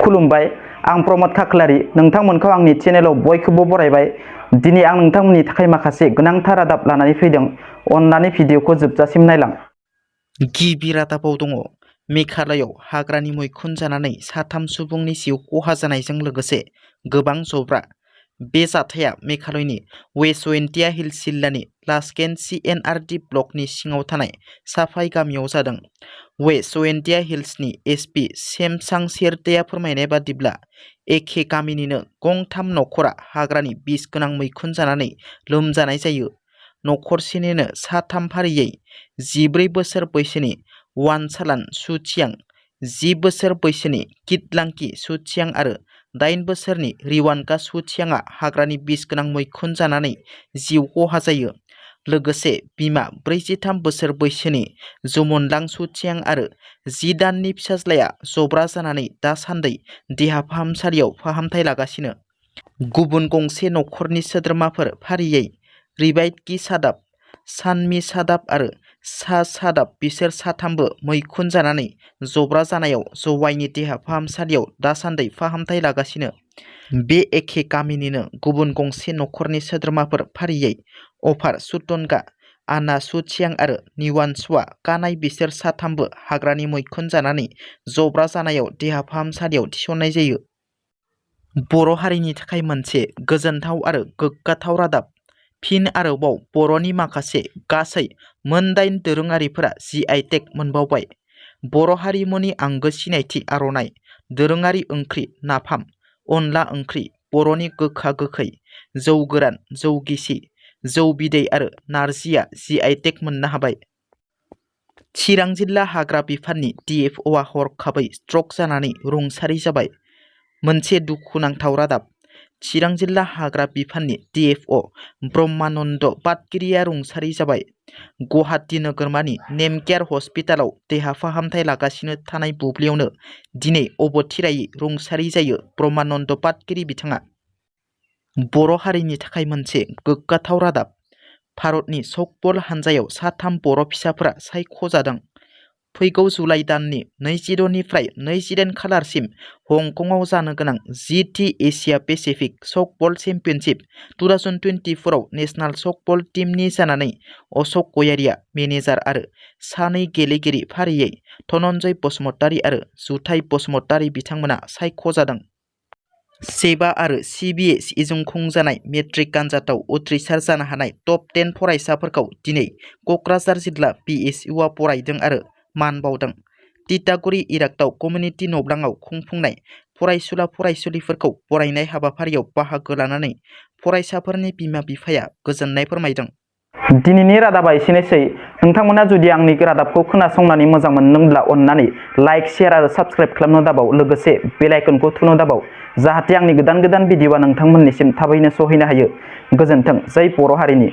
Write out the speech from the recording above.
खुलुमबाय आं प्रमद खाख्लारि नोंथांमोनखौ आंनि चेनेलाव बयखौबो बरायबाय। दिनै आं नोंथांमोननि थाखाय माखासे गोनांथार रादाब लानानै फैदों। अन्नानै भिडिअखौ जोबजासिम नायलां। गिबि रादाबाव दङ मेघालयआव हाग्रानि मैखुन जानानै 3 सुबुंनि जिउ खहा जानायजों लोगोसे गोबां जब्रा। बे जाथाया मेघालयनि वेस्ट वेन्टिया हिल्स जिल्लानि लास्केन CNRD ब्लकनि सिङाव थानाय साफाई गामियाव जादों। वेस्ट वेन्टिया हिल्सनि SP सेमसां शेरतेया फोरमायनाय बादिब्ला एखे गामिनिनो गंथाम नखरा हाग्रानि बिस गोनां मैखुन जानानै लोमजानाय जायो। नखरसेनिनो 3 फारियै 14 बोसोर बैसोनि वानचालान सुचियां, 10 बोसोर बैसोनि किटलांकी सुचियां आरो 8 बोसोरनि रिवानका सुचियाङा हाग्रानि बिस गोनां मैखुन जानानै जिउ खहा जायो। लोगोसे बिमा 43 बोसोर बैसोनि जुमुनलां सुचियां आरो 10 दाननि फिसाज्लाया जब्रा जानानै दासान्दि देहा फाहामसालियाव फाहामथाय लागासिनो। गुबुन गंसे नखरनि सोद्रोमाफोर फारियै रिबाइटकी सादाब, सानमी सादाब आरो सा सादाब बिसोर 3बो मैखुन जानानै जब्रा जानायाव जवाइनि देहा फाहामसालियाव दासान्दि फाहामथाय लागासिनो। बे एखे गामिनिनो गुबुन गंसे नखरनि सोद्रोमाफोर फारियै अफार सुटनगा, आना सुचियां आरो निवानसुआ कानाय बिसोर 3बो हाग्रानि मैखुन जानानै जब्रा जानायाव देहा फाहामसालियाव थिसननाय जायो। बर' हारिनि थाखाय मोनसे गोजोनथाव आरो गोग्गाथाव रादाब। फिन आरोबाव बर'नि माखासे गासै मोन 8 दोरोङारिफोरा GI टेग मोनबावबाय। बर' हारिमुनि आंगो सिनायथि आर'नाइ, दोरोङारि ओंख्रि नाफाम, अनला ओंख्रि, बर'नि गोखा गोखै, जौ गोरान, जौ गिसि, जौ बिदै आरो नारजिया GI टेग मोननो हाबाय। चिरां जिल्ला हाग्रा बिफाननि DFOआ हरखाबै स्ट्रक जानानै रुंसारि जाबाय। मोनसे दुखुनांथाव रादाब। चिरां जिल्ला हाग्रा बिफाननि DFO ब्रह्मानन्द पाटगिरिया रुंसारि जाबाय। गुवाहाटी नोगोरमानि नेमकेयार हस्पिटालाव देहा फाहामथाय लागासिनो थानाय बुब्लियावनो दिनै अबथिरायै रुंसारि जायो ब्रह्मानन्द पाटगिरि बिथाङा। बर' हारिनि थाखाय मोनसे गोग्गाथाव रादाब। भारतनि सकबल हानजायाव 3 बर' फिसाफोरा सायख'जादों। फैगौ जुलाइ दाननि 22 निफ्राय 29 खालारसिम हंकंआव जानो गोनां GT एसिया पेसिफिक सकबल चेम्पियनशिप 2024 आव नेशनेल सकबल टीमनि जानानै अशक गयारिया मेनेजार आरो 2 गेलेगिरि फारियै धनन्जय बसुमतारी आरो जुथाइ बसुमतारी बिथांमोना सायख'जादों। सेबा आरो CBSEजों खुंजानाय मेट्रिक आनजादाव उथ्रिसार जानो हानाय टप 10 फरायसाफोरखौ दिनै क'क्राझार जिल्ला PSUआ बरायदों आरो मान बावदों। तितागुरि इरागदाव कमिउनिटि नब्लाङाव खुंफुंनाय फरायसुला फरायसुलिफोरखौ बरायनाय हाबाफारियाव बाहागो लानानै फरायसाफोरनि बिमा बिफाया गोजोननाय फोरमायदों। दिनैनि रादाबा एसेनोसै। नोंथांमोना जुदि आंनि रादाबखौ खोनासंनानै मोजां मोनदोंब्ला अन्नानै लाइक, शेयार आरो साबस्क्राइब खालामनो दाबाव। लोगोसे बेल आइकनखौ थुनो दाबाव जाहाथे आंनि गोदान भिडिअआ नोंथांमोननिसिम थाबैनो सहैनो हायो। गोजोन्थों। जै बर' हारिनि।